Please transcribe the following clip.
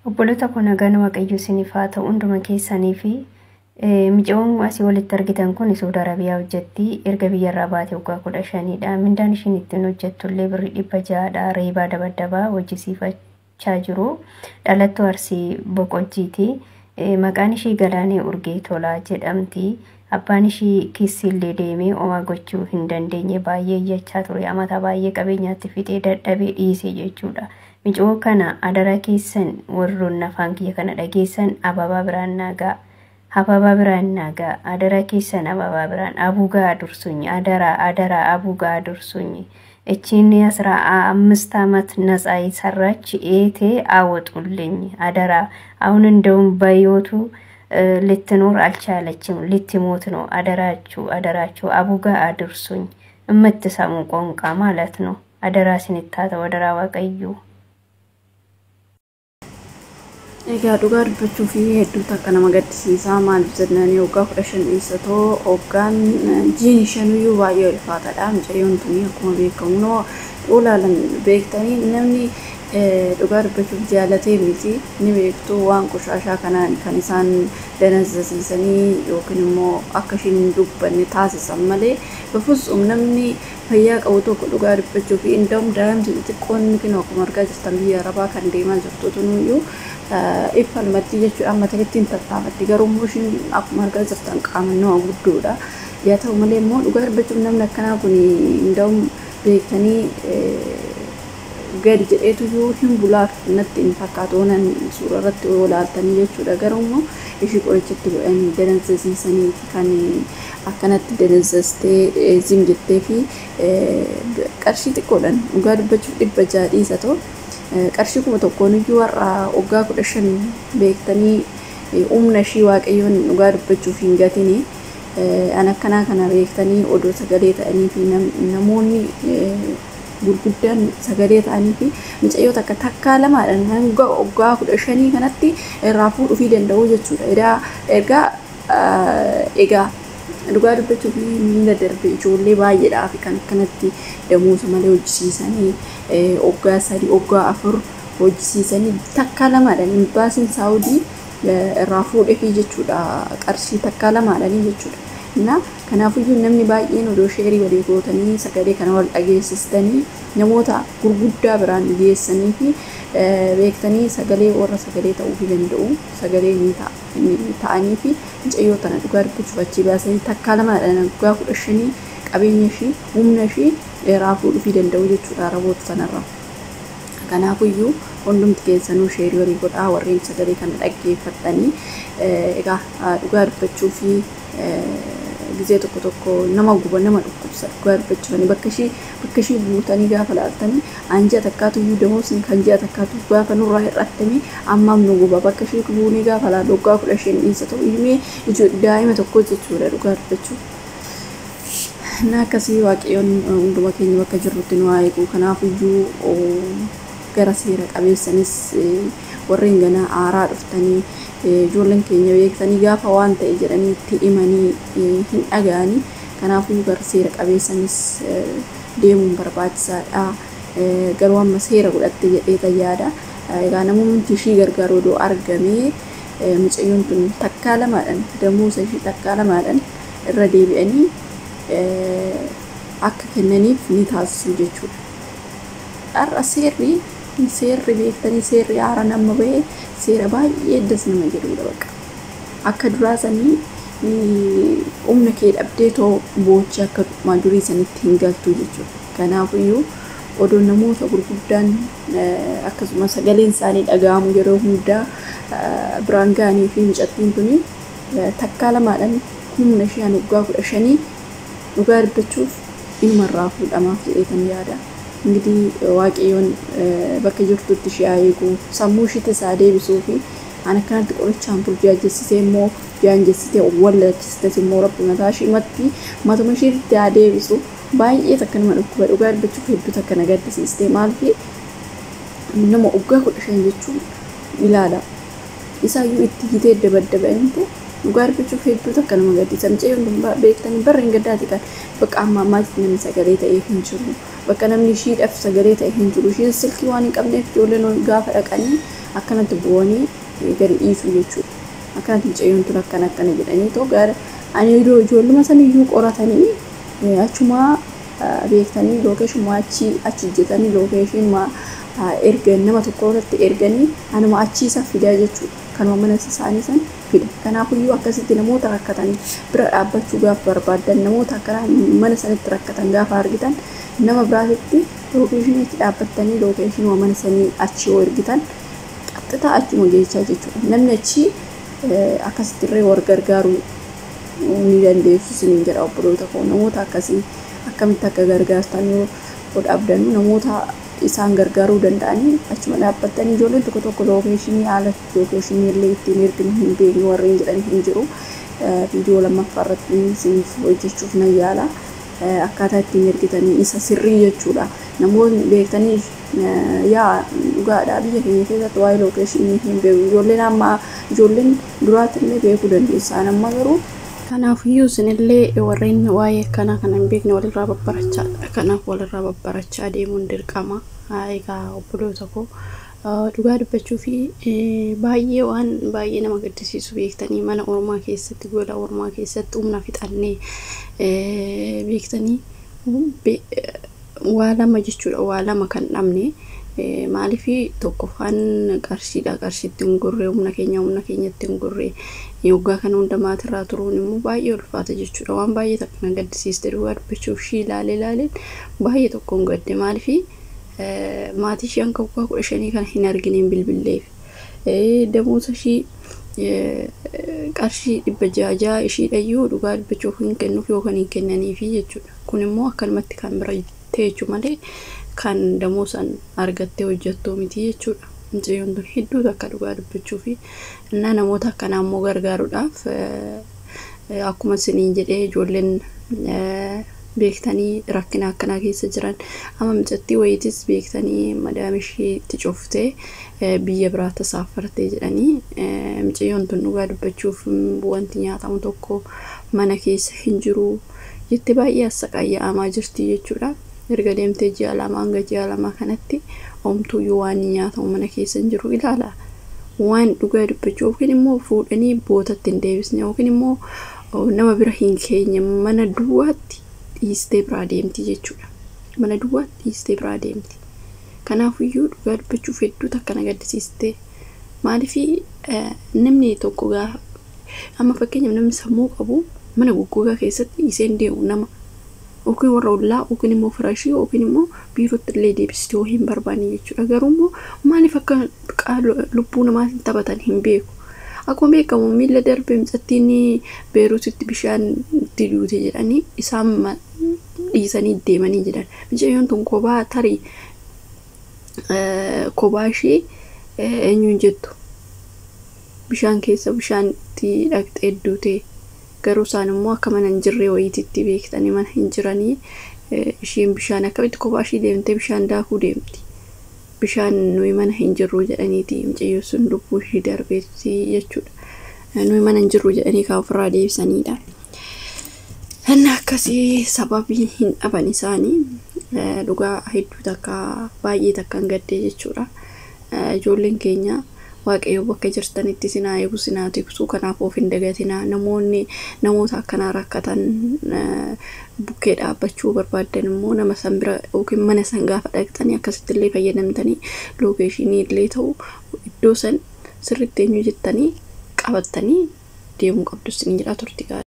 Obboloota koo, nagaan Waaqayyo isiniif haa ta'u hunduma keessanii. Fi mucayyoon asii walitti argitan kun Suudi Arabiyaa hojjetti. Erga biyyarraa baate waggaa 15dha. Mindaan ishiin ittiin hojjettullee birrii 600dha. Reebaa dabaddabaa hojjisiifachaa jiru. Dhalattuu Arsii Boqojjiiti. Maqaan ishii Galaanee Urgee Tolaa jedhamti. Abbaan ishii kissiillee deemee homaa gochuu hin dandeenye. Baay'ee iyyachaa ture. Amata baay'ee qabeenyaatti fixee dadhabee dhiise jechuudha. Micoo kana adara keessan, warroonni afaan kiyya kana dhageessan, ababaa biraan naagaa. Ababaa biraan naagaa. Adara keessan, ababaa biraan abugaa dursuኝ, አደራ አደራ አቡጋ አድርሱኝ። እቺን የ15 አመት ነጻ የሰራች ኤቴ አወጡልኝ አደራ። አሁን እንደውም በህይወቱ ልትኖር አልቻለችም፣ ልትሞት ነው። አደራችሁ አደራችሁ አቡጋ አድርሱኝ። የምትሰሙ ቋንቋ ማለት ነው። አደራ ስንታተው አደራ Waaqayyo. Egaa dhugaa dubbachuu fi hedduu takka nama gaddisiisaa. Maaliif jennaan, waggaa 15 dhiisatoo waggaan jiini shanuyyuu baay'ee ulfaataadha. Mucayyoon tuni akkuma beekamu ulaalan beektanii, namni dhugaa dubbachuuf jaalatee miti, ni beektu, waan qoshaashaa kanaan kan isaan danazzasiisanii yookiin immoo akka ishiin hin dubbanne taasisan malee, በፍጹም namni fayyaa qabu tokko dhugaa dubbachuu fi inda'um daa'imti xixiqqoon kun akkuma argaa jirtan biyya arabaa kan deemaa jirtu tunuyyuu iffalmatti jechuudha, amma ittiin tattaafatti. Garuu immoo ishiin akkuma argaa jirtan qaama nama guddoodha. Yaa ta'u malee immoo dhugaa dubbachuuf namni akkanaa kun inda'um beektanii gadi jedheetu hin bulaaf natti hin fakkaatu waan suura irratti ilaaltanii jechuudha. Garuu immoo ishii qorichatti godhanii danazzasiisaniiti kan akkanatti danazzastee zim jettee fi qarshii xiqqoodhaan, dhugaa dubbachuuf 600 dhiisa ta'u, qarshii 1000n iyyuu har'a waggaa 15 beektanii humna ishii Waaqayyoon dhugaa dubbachuuf hin gatini. An akkanaa kana beektanii odoo sagalee ta'anii fi namoonni gurguddaan sagalee ta'anii fi mucayyoo takka takkaa lamaadhaan hanga waggaa 15 kanatti irraa fuudhuu danda'u jechuudha. Egaa egaa dhugaa dubbachuuf miila darbe ijoollee baay'eedhaaf kan akkanatti damuusa malee hojjisiisanii, waggaa 3, waggaa 4 hojjisiisanii, takkaa lamaadhaan imbaasiin Saawudii irraa fuudheefii jechuudha, qarshii takkaa lamaadhaanii jechuudha. እና kanaafiyyuu namni baay'een odoo share walii gootanii, sagalee kana wal dhageessistanii, namoota gurguddaa biraan geessanii fi beektanii sagalee warra sagalee ta'uu danda'u sagalee ni ta'anii fi mucayyoo tana dhugaa dubbachuuf achii baasanii takkaa lamaadhaan waggaa 15 qabeenya ishii, humna ishii irraa fuudhuu danda'u jechuudha araboota sanarraa. Kanaafiyyuu hundumti keessanuu share walii godhaa, warreen sagalee kana dhaggeeffattanii. Egaa dhugaa dubbachuu fi gizee tokko tokko nama guba, nama dhukkubsa. Dhugaa dubbachuufani bakka ishii buutanii gaafa laaltanii, an ji'a takkaatu iyyuu damoosni kan ji'a takkaatu gaafa nurraa hir'attame ammaam nu guba. Bakka ishii buunee gaafa laallu, waggaa 15 dhiisa ta'u iyyuu daa'ima tokko jechuudha dhugaa dubbachuuf. እና akkasii Waaqayyoon hunduma keenya bakka jirrutti nu haa eegu. Kanaafiyyuu gara seera qabeessanis warreen ganaa aaraa dhuftanii, ijoolleen keenya beektanii gaafa waan ta'e jedhanii itti himanii hin dhaga'anii. Kanaafuu gara seera qabeessanis deemuun barbaachisaadha. Garuu amma seera godhatte jedhee yaada. Egaa namoonni ishii gargaaru odoo argamee, mucayyoon tun takkaa lamaadhaan damuusa ishii takkaa lamaadhaan irra deebi'anii akka kennaniif ni taasisu jechuudha. Har'a seerri beektanii, seerri haaraan amma bahee seera baay'ee das nama jedhudha bakka. Akka duraa sanii humna kee dhabdee too boochee akka durii sanitti hin galtu jechuudha. Kanaafiyyuu odoo namoota gurguddaan akkasumas sagaleen isaanii dhaga'amu yeroo hundaa biraan ga'anii fi mucattiin tuni takkaa lamaadhaan humna ishee waggaa 15 dhugaa dubbachuuf inumarraa fuudhamaaf jedheetan yaada. እንግዲህ Waaqayyoon bakka jirtutti ishee haa eegu, sammuu isheettis haa deebisuu fi an akkanatti qorichaan burjaajessitee immoo jaanjessitee wallaalchistes immoo Rabbi mataa ishee matti matuma isheetti haa deebisu. Baay'ee takka nama dhukkuba, dhugaa dubbachuuf hedduu takka na gaddisiiste. Maaliif, nama waggaa 15 jechuun ilaala. Isaayyuu itti hitee dabaddabamte. Dhugaa dubbachuuf hedduu takka nama gaddisa. Mucayyoon tun beektanii barra hin gaddaati kan bakka amma ammaatti namni sagalee ta'ee hin jiru. Bakka namni ishiidhaaf sagalee ta'e hin jiru. Ishiin silkii waan hin qabneef ijoolleen gaafa dhaqanii Akkanatti bu'anii gadi dhiisuu jechuudha. Akkanatti mucayyoon tun akkana akkana jedhanii too gara ani ijoolluma saniyyuu qoratanii achumaa beektanii lookeeshinuma achi achi hojjetanii lookeeshinuma ergan nama tokko irratti erganii anuma achi isa fidaa jechuudha. Kanuma mana isaanii san fida. Kanaafiyyuu akkasitti namoota rakkatan bira dhaabbachuu gaafa barbaaddan, namoota akkana mana sanitti rakkatan gaafa argitan, nama biraatitti lookeeshinii achi dhaabbattanii lookeeshinuma mana sanii achi yoo ergitan qaxxitaa achuma geechaa jechuudha. Namni achi akkasitti illee wal gargaaruu ni dandeessu isiniin jedha obboloota koo. Namoota akkasii akkamitti akka gargaartan yoo dhabdannu namoota isaan gargaaruu danda'anii achuma dhaabbattanii ijoolleen tokko tokko lookeeshinii haala lookeeshinii illee ittiin erginu hin beeknu warreen jedhan hin jiru. Viidiyoo lammaffaa irratti isiniif hojjechuuf nan yaala. Akkaataa ittiin ergitanii isa sirrii jechuudha. Namoonni beektanii yaa dhugaadha biyya keenya keessatti waa'ee lookeeshinii hin beeku. Ijoolleen amma ijoolleen duraatti illee beekuu dandeessan amma garuu Kanaafiyyuu isinillee warreen waa'ee akkanaa kana hin beekne walirraa babbarachaa, kanaaf walirraa babbarachaa deemuun dirqama. Egaa obboloota koo, dhugaa dubbachuu fi baay'ee waan baay'ee nama gaddisiisu beektanii mana ormaa keessatti, gola ormaa keessatti humna fixannee beektanii waa lama jechuudha, waa lama kan dhabne. Maaliif? Tokkoffaan qarshiidha, qarshiitti hin gurree, humna keenya humna keenyatti hin gurree, yoggaa kana hunda maatirraa turuun immoo baay'ee ulfaata jechuudha. Waan baay'ee takka na gaddisiiste dhugaa dubbachuuf, ishii ilaalee ilaaleen baay'ee tokkoon gadde. Maaliif? Maatii ishee hanga waggaa 15 kana hin argineen bilbilleef. Damoota ishii qarshii 600 ishiidhayyuu dhugaa dubbachuuf hin kennuuf yookaan hin kennaniifi jechuudha. Kun immoo akkanumatti kan bira teechu malee kan damoosan argattee hojjettuu miti jechuudha. Mucayyoon tun hedduu takka dhugaa dubbachuu fi innaa namoota akkanaa immoo gargaaruudhaaf akkuma isiniin jedhee ijoolleen beektanii rakkina akkanaa keessa jiran amma mucattii wayiitis beektanii madaam ishee itti cuftee biyya biraa tasaafartee jedhanii. Mucayyoon tun dhugaa dubbachuuf wanti nyaatamu tokko mana keessa hin jiru jettee baay'ee assaqaayya'amaa jirti jechuudha. Erga deemtee ji'a 2 hanga ji'a 2 kanatti homtuuyyuu waan nyaatamu mana keessa hin jiru ilaala. Waan dhugaa dubbachuu yookiin immoo fuudhanii bootatti hin deebisne yookiin immoo nama bira hin keenye mana duwwaatti dhiistee biraa deemti jechuudha. Mana duwwaatti dhiistee biraa deemti. Kanaafiyyuu dhugaa dubbachuuf hedduu takka na gaddisiiste. Maaliif? Namni tokko gaafa amma fakkeenyaaf namni sammuu qabu mana goggogaa keessatti dhiisee hin deemu, nama yookiin warra ollaa yookiin immoo firashii yookiin immoo biirootti illee deebistee yoo hin barbaanne jechuudha. Garuu immoo maaliif akka lubbuu namaatiin taphatan hin beeku. Akkuma beekamu miila darbe mucattiin Beeruutitti bishaan itti duute jedhanii isaan dhiisanii deemanii jedhan. Mucayyoon tun kophaa tarii kophaa ishee eenyuun jettu bishaan keessa bishaan itti dhaqxee duute, garuu isaan immoo akka mana hin jirre wayiititti beektanii mana hin jiranii isheen bishaan akkamitti kophaa ishee deemtee bishaan daakuu deemti. Bishaan nuyi mana hin jirru jedhaniiti mucayyoo sun lubbuu ishee darbeetti jechuudha. Nuyi mana hin jirru jedhanii kan ofirraa deebisanidha. Inni akkasii sababii hin dhaban isaanii dhugaa hedduu takka baay'ee takka hin gaddee jechuudha. Ijoolleen keenya Waaqayyo bakka jirtanitti sinaa eegu, sinaa tiksu. Kanaaf of hin dagatinaa. Namoonni namoota akkanaa rakkatan bukkee dhaabbachuu barbaaddan immoo nama san bira yookiin mana san gaafa dhaqxanii akkasitti illee fayyadamtanii lookeeshinii illee ta'u iddoo san sirriitti eenyu jettanii qabattanii deemuu qabdu isin jedha turti gaarii.